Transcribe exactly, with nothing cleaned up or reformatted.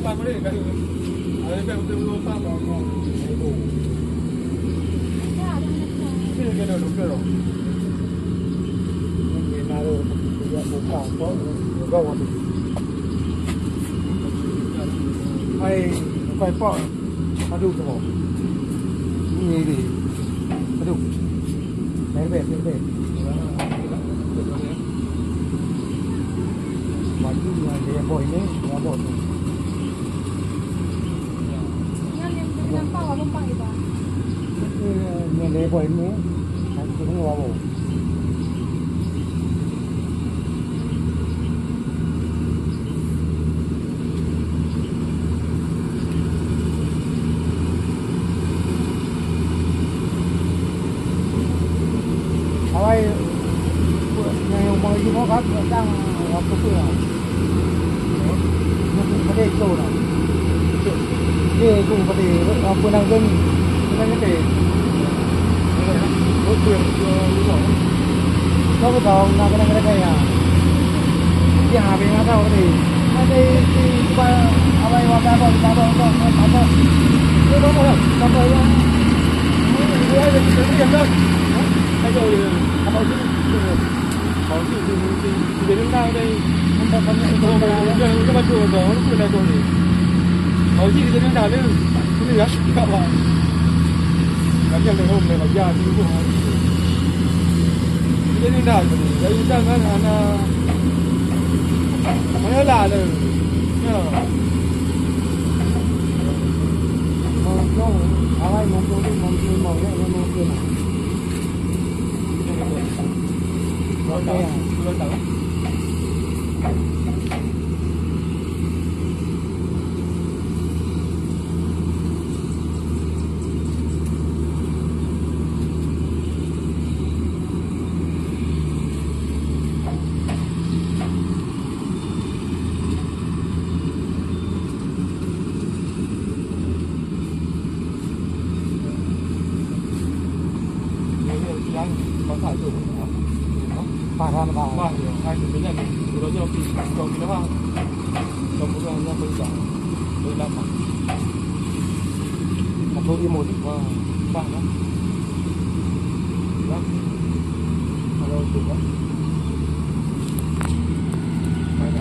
Hai, bukai pok. Aduh, tu. Ini, ini. Aduh. Bèk, bèk, bèk, bèk. Baju yang dia bawa ini, dia bawa tu. Yang, yang, yang pawa, lompat kita. Ini, yang dia bawa ini, yang kita bawa. Awai, nyang mau jumpa kat datang waktu tu lah. Pada itu lah. Dia tu pada apa nak gani. Kena kata. Kau tahu nak kena kena kaya. Dia habis nak tahu ni. Ada si apa awai apa apa apa apa apa. Dia apa apa apa apa. Dia ada kita ni kan. Ada dia. Apa tu? Kalau ni, ni, ni, ni, dia dendam tadi. Nampak banyak orang. Dia, dia baca orang, orang pun dah tahu ni. Kalau ni, dia dendam dia. Ini dah cakap lah. Lagi ada orang boleh belajar di rumah. Dia dendam tadi. Dia dendam kan anak. Mana lah tu? Ya. Mungkin, awai mungkin, mungkin, mungkin, mungkin. Paham, paham. Paham, ya. Hai, sebenarnya, kalau dia pergi, kalau kita faham, kalau kita hanya perintah, boleh lama. Atau remote. Wah, paham, kan? Ya. Kalau untuk, kan? Mana?